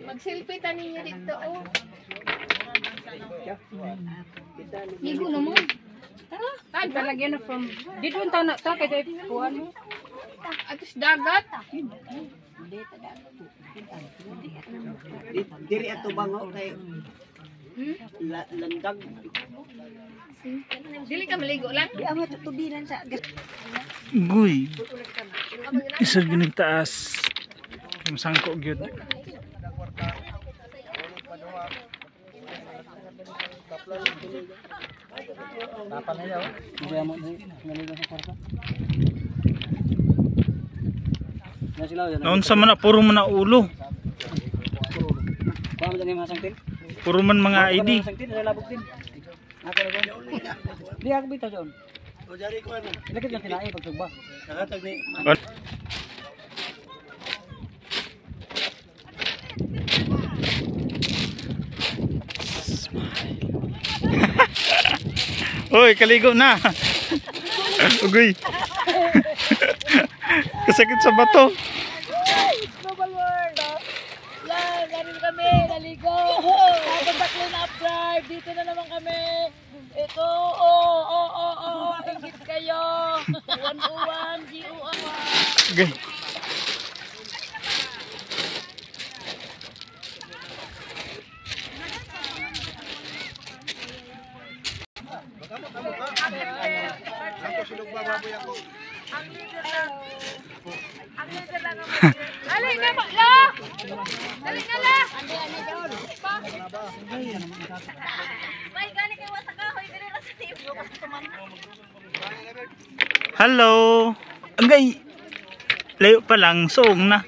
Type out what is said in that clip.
Mag-selfie ta ninyo dito, oh. Ligo naman. Tara. Talagyan na from dito ang tanak ta kay kuan mo. Atos dagat. Diri ato bango kay landag. Dili ka maligo lang. Guy. Isa gyud taas. Masangko gyud. Naunsa man na puro man na ulo. Puro man mga ID. Di ako bitaw doon. Lakit lang tinae pagsugba. Uy, kaligo na. Ugoy. Kasakit sa bato. Global World! Yan, ganun kami, naligo! Tapos sa clean up drive, dito na naman kami! Ito, oh, ingit kayo! Uwan-uwan, G-uwan! Ugoy. Dali na ba? La! Dali na la! Hello. Agay. Layo pa lang, suong na.